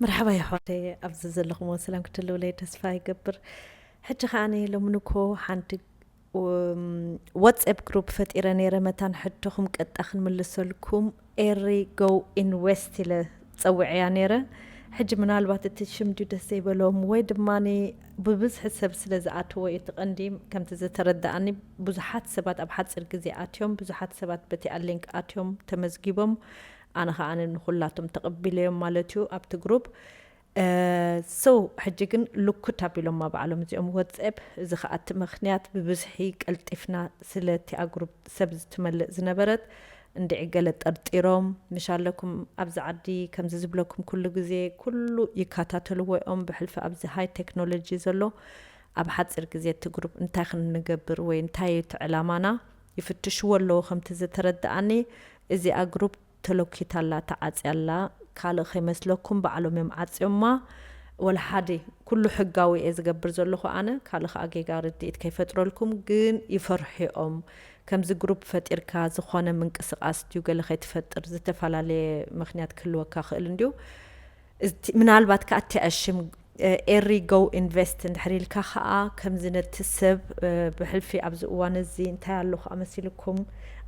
መርሓባ የሕዋተይ፣ ኣብዚ ዘለኹም ሰላም ክትህልውለይ ተስፋ ይገብር። ሕጂ ከኣ ሎምንኮ ሓንቲ ዋትስኣፕ ግሩፕ ፈጢረ ነይረ፣ መታን ሕቶኹም ቀጣ ክንምልሰልኩም ኤሪ ጎ ኢንቨስት ኢለ ጸውዕያ ነይረ። ሕጂ ምናልባት እቲ ሽም ድዩ ደስ ዘይበሎም ወይ ድማ ብብዝሒ ሰብ ስለ ዝኣተዎ እዩ እቲ ቀንዲ። ከምቲ ዝተረዳኣኒ ብዙሓት ሰባት ኣብ ሓፂር ግዜ ኣትዮም፣ ብዙሓት ሰባት በቲ ኣሊንክ ኣትዮም ተመዝጊቦም፣ ኣነ ከዓ ንኩላቶም ተቐቢለዮም ማለት እዩ ኣብቲ ግሩፕ። ሶ ሕጂ ግን ልኩት ኣቢሎማ ባዕሎም እዚኦም ዋትስኣፕ። እዚ ከዓ እቲ ምክንያት ብብዝሒ ቀልጢፍና ስለ እቲኣ ግሩፕ ሰብ ዝትመልእ ዝነበረት እንድዒ ገለ ጠርጢሮም፣ ምሽ ኣለኩም ኣብዚ ዓዲ ከምዚ ዝብለኩም ኩሉ ግዜ ኩሉ ይከታተልዎ እዮም። ብሕልፊ ኣብዚ ሃይ ቴክኖሎጂ ዘሎ ኣብ ሓፂር ግዜ እቲ ግሩፕ እንታይ ክንገብር ወይ እንታይ እዩ እቲ ዕላማና ይፍትሽዎ ኣለዎ። ከምቲ ዝተረዳኣኒ እዚኣ ግሩፕ ተለኪታ ኣላ፣ ተዓፅያ ኣላ። ካልእ ከይመስለኩም ባዕሎም እዮም ዓፅዮማ። ወላ ሓደ ኩሉ ሕጋዊ እየ ዝገብር ዘለኹ ኣነ። ካልእ ከዓ ጌጋ ርድኢት ከይፈጥረልኩም ግን ይፈርሑ እዮም። ከምዚ ግሩፕ ፈጢርካ ዝኾነ ምንቅስቃስ ድዩ ገለ ከይትፈጥር ዝተፈላለየ ምክንያት ክህልወካ ክእል እንድዩ። እቲ ምናልባት ከዓ እቲኣ ሽም ኤሪ ጎ ኢንቨስት እንድሕር ኢልካ ከዓ ከምዚ ነቲ ሰብ ብሕልፊ ኣብዚ እዋን እዚ እንታይ ኣሎ ከዓ መሲልኩም፣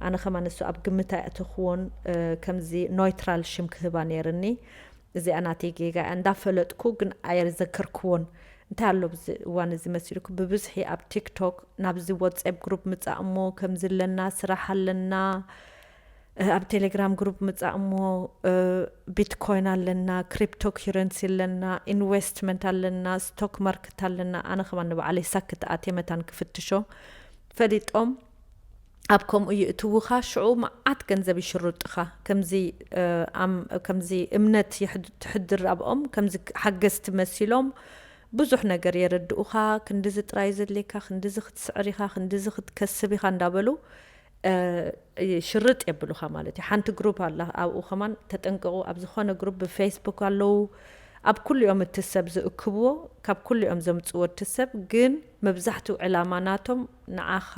ኣነ ከማን እሱ ኣብ ግምት ኣይኣተኽዎን። ከምዚ ኖይትራል ሽም ክህባ ነይርኒ። እዚኣ ናተይ ጌጋ እያ፣ እንዳፈለጥኩ ግን ኣየዘከርክዎን። እንታይ ኣሎ ብዚ እዋን እዚ መሲልኩም ብብዝሒ ኣብ ቲክቶክ ናብዚ ዋትስኣፕ ግሩፕ ምጻእ እሞ ከምዚ ኣለና፣ ስራሕ ኣለና፣ ኣብ ቴሌግራም ግሩፕ ምጻእ እሞ ቢትኮይን ኣለና፣ ክሪፕቶ ኪረንሲ ኣለና፣ ኢንቨስትመንት ኣለና፣ ስቶክ ማርኬት ኣለና። ኣነ ከማን ንባዕለይ ሳክት ኣትየ መታን ክፍትሾ ፈሊጦም ኣብ ከምኡ ይእትውኻ። ሽዑ መዓት ገንዘብ ይሽርጡኻ። ከምዚ ከምዚ እምነት ትሕድር ኣብኦም፣ ከምዚ ሓገዝቲ መሲሎም ብዙሕ ነገር የረድኡኻ። ክንድዚ ጥራይ ዘድልየካ፣ ክንድዚ ክትስዕር ኢኻ፣ ክንድዚ ክትከስብ ኢኻ እንዳበሉ ሽርጥ የብሉኻ ማለት እዩ። ሓንቲ ግሩፕ ኣላ ኣብኡ ከማን ተጠንቀቑ። ኣብ ዝኾነ ግሩፕ ብፌስቡክ ኣለዉ፣ ኣብ ኩሉ እዮም እቲ ሰብ ዝእክብዎ፣ ካብ ኩሉ እዮም ዘምፅዎ እቲ ሰብ። ግን መብዛሕትኡ ዕላማ ናቶም ንዓኻ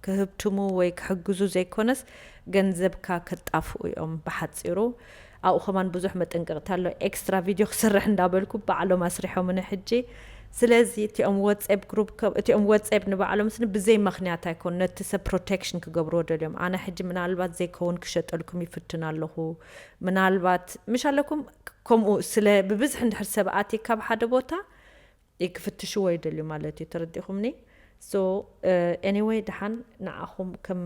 ክህብትሙ ወይ ክሕግዙ ዘይኮነስ ገንዘብካ ከጣፍኡ እዮም ብሓፂሩ። ኣብኡ ከማን ብዙሕ መጠንቀቕታ ኣሎ። ኤክስትራ ቪድዮ ክሰርሕ እንዳበልኩ ባዕሎም ኣስሪሖምኒ ሕጂ። ስለዚ እቲኦም ዋትስኣፕ ግሩፕ ከ-፣ እቲኦም ዋትስኣፕ ንባዕሎም ስኒ ብዘይ ምኽንያት ኣይኮን ነቲ ሰብ ፕሮቴክሽን ክገብርዎ ደልዮም። ኣነ ሕጂ ምናልባት ዘይከውን ክሸጠልኩም ይፍትን ኣለኹ። ምናልባት ምሽ ኣለኩም ከምኡ ስለ ብብዝሒ እንድሕር ሰብ ኣትይ ካብ ሓደ ቦታ ክፍትሽዎ ይደልዩ ማለት እዩ። ተረዲኹምኒ? ሶ ኤኒወይ ደሓን ንዓኹም ከም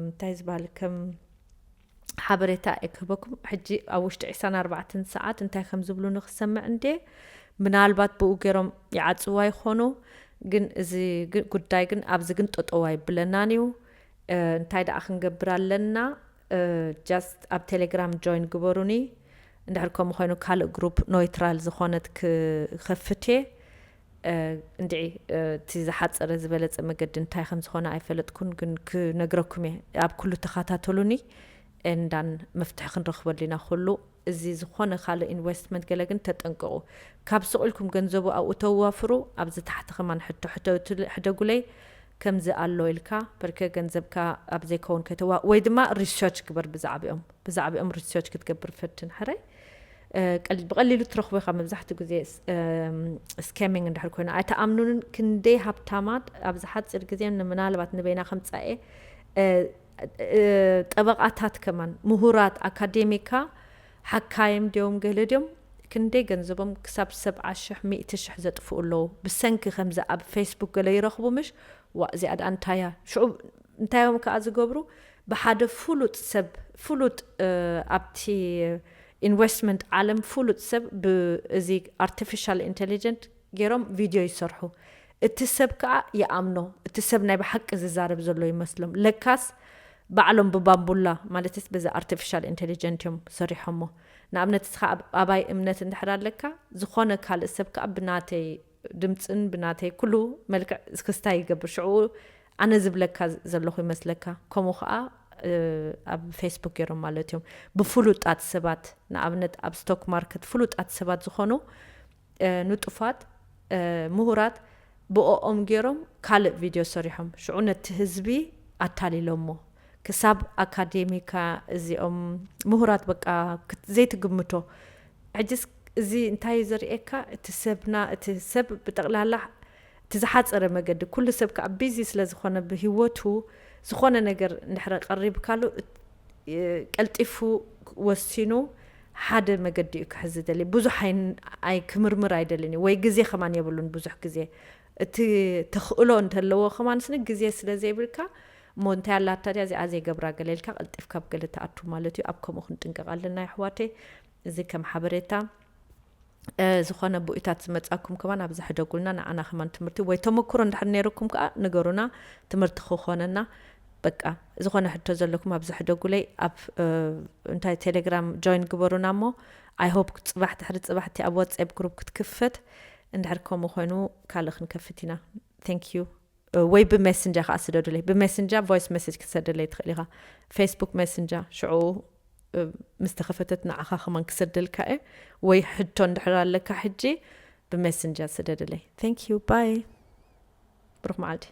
እንታይ ዝበሃል ከም ሓበሬታ እየ ክህበኩም። ሕጂ ኣብ ውሽጢ ዕስራን ኣርባዕተን ሰዓት እንታይ ከም ዝብሉ ንክሰምዕ እንዴ። ምናልባት ብኡ ገይሮም ይዓፅዋ ይኾኑ፣ ግን እዚ ግ-፣ ጉዳይ ግን ኣብዚ ግን ጠጠው ኣይብለናን እዩ። እንታይ ደኣ ክንገብር ኣለና? ጃስት ኣብ ቴሌግራም ጆይን ግበሩኒ። እንድሕር ከምኡ ኮይኑ ካልእ ግሩፕ ኖይትራል ዝኾነት ክኸፍት እየ። እንድዒ እቲ ዝሓፀረ ዝበለፀ መገዲ እንታይ ከም ዝኾነ ኣይፈለጥኩን፣ ግን ክነግረኩም እየ። ኣብ ኩሉ ተኸታተሉኒ። እንዳን መፍትሒ ክንረኽበሉ ኢና ኩሉ። እዚ ዝኾነ ካልእ ኢንቨስትመንት ገለ ግን ተጠንቀቑ። ካብ ስቕ ኢልኩም ገንዘቡ ኣብኡ ተዋፍሩ፣ ኣብዚ ታሕቲ ከማን ሕቶ ሕቶ ትል-፣ ሕደጉለይ። ከምዚ ኣሎ ኢልካ በርከ ገንዘብካ ኣብ ዘይከውን ከይተዋ-፣ ወይ ድማ ሪሰርች ግበር ብዛዕባኦም፣ ብዛዕባኦም ሪሰርች ክትገብር ፈትን። ሕራይ ቀል-፣ ብቐሊሉ ትረኽቦ ኢኻ። መብዛሕትኡ ግዜ ስ-፣ እም፣ ስካሚንግ እንድሕር ኮይኑ ኣይተኣምኑንን። ክንደይ ሃብታማት ኣብዚ ሓፂር ግዜ ን-፣ ምናልባት ንበይና ከምፃኤ፣ እ፣ እ፣ ጠበቓታት ከማን ምሁራት ኣካዴሚካ ሓካይም ድዮም ገለ ድዮም ክንደይ ገንዘቦም ክሳብ ሰብዓ ሽሕ ሚእቲ ሽሕ ዘጥፍኡ ኣለዉ። ብሰንኪ ከምዚ ኣብ ፌስቡክ ገለ ይረኽቡ ምሽ፣ ዋ እዚኣ ደኣ እንታይ እያ? ሽዑ እንታይ እዮም ከኣ ዝገብሩ? ብሓደ ፍሉጥ ሰብ፣ ፍሉጥ፣ እ፣ ኣብቲ ኢንቨስትመንት ዓለም ፍሉጥ ሰብ ብእዚ ኣርቲፊሻል ኢንቴሊጀንት ገይሮም ቪድዮ ይሰርሑ። እቲ ሰብ ከኣ ይኣምኖ። እቲ ሰብ ናይ ብሓቂ ዝዛረብ ዘሎ ይመስሎም። ለካስ ባዕሎም ብባምቡላ፣ ማለትስ በዚ ኣርቲፊሻል ኢንቴሊጀንት እዮም ሰሪሖሞ። ንኣብነት እስኻ ኣብ-፣ ኣባይ እምነት እንድሕር ኣለካ፣ ዝኾነ ካልእ ሰብ ከኣ ብናተይ ድምፅን ብናተይ ኩሉ መልክዕ ክስታይ ይገብር። ሽዑ ኣነ ዝብለካ ዘለኹ ይመስለካ። ከምኡ ከኣ፣ እ፣ ኣብ ፌስቡክ ገይሮም ማለት እዮም። ብፍሉጣት ሰባት፣ ንኣብነት ኣብ ስቶክ ማርኬት ፍሉጣት ሰባት ዝኾኑ፣ እ፣ ንጡፋት፣ እ፣ ምሁራት ብኦኦም ገይሮም ካልእ ቪድዮ ሰሪሖም። ሽዑ ነቲ ህዝቢ ኣታሊሎሞ። ክሳብ ኣካዴሚካ እዚኦም ምሁራት በቃ ክት-፣ ዘይትግምቶ። ሕጅስ እዚ እንታይ እዩ ዘርእየካ? እቲ ሰብና፣ እቲ ሰብ ብጠቕላላ እቲ ዝሓፀረ መገዲ፣ ኩሉ ሰብ ከዓ ቢዚ ስለ ዝኾነ ብህይወቱ፣ ዝኾነ ነገር እንድሕረ ቀሪብካሉ፣ ቀልጢፉ ወሲኑ ሓደ መገዲ እዩ ክሕዝ ደሊ። ብዙሕ ኣይ ክምርምር ኣይደልን እዩ፣ ወይ ግዜ ከማን የብሉን። ብዙሕ ግዜ እቲ ተኽእሎ እንተለዎ ከማን ስኒ ግዜ ስለ ዘይብልካ፣ እሞ እንታይ ኣላታ ድያ እዚኣ ዘይገብራ ገለ ኢልካ ቀልጢፍካ ኣብ ገለ ትኣቱ ማለት እዩ። ኣብ ከምኡ ክንጥንቀቕ ኣለና ኣሕዋተይ። እዚ ከም ሓበሬታ ዝኾነ ብኡታት ዝመጻኩም ከማን ኣብዚ ሕደጉልና፣ ንዓና ከማን ትምህርቲ ወይ ተመክሮ እንድሕር ነይርኩም ከዓ ንገሩና፣ ትምህርቲ ክኾነና። በቃ ዝኾነ ሕቶ ዘለኩም ኣብዚ ሕደጉለይ፣ ኣብ እንታይ ቴሌግራም ጆይን ግበሩና። እሞ ኣይ ሆፕ ጽባሕ ድሕሪ ጽባሕቲ ኣብ ዋትስኣፕ ግሩፕ ክትክፈት፣ እንድሕር ከምኡ ኮይኑ ካልእ ክንከፍት ኢና። ቴንክ ዩ። ወይ ብሜስንጀር ከዓ ስደዱለይ። ብሜስንጀር ቮይስ ሜሴጅ ክትሰደለይ ትኽእል ኢኻ። ፌስቡክ ሜስንጀር ሽዑ ምስ ተኸፈተት ንዓኻ ከማን ክሰደልካ እየ። ወይ ሕቶ እንድሕር ኣለካ ሕጂ ብሜስንጀር ስደድለይ። ቴንክ ዩ ባይ። ብሩኽ መዓልቲ።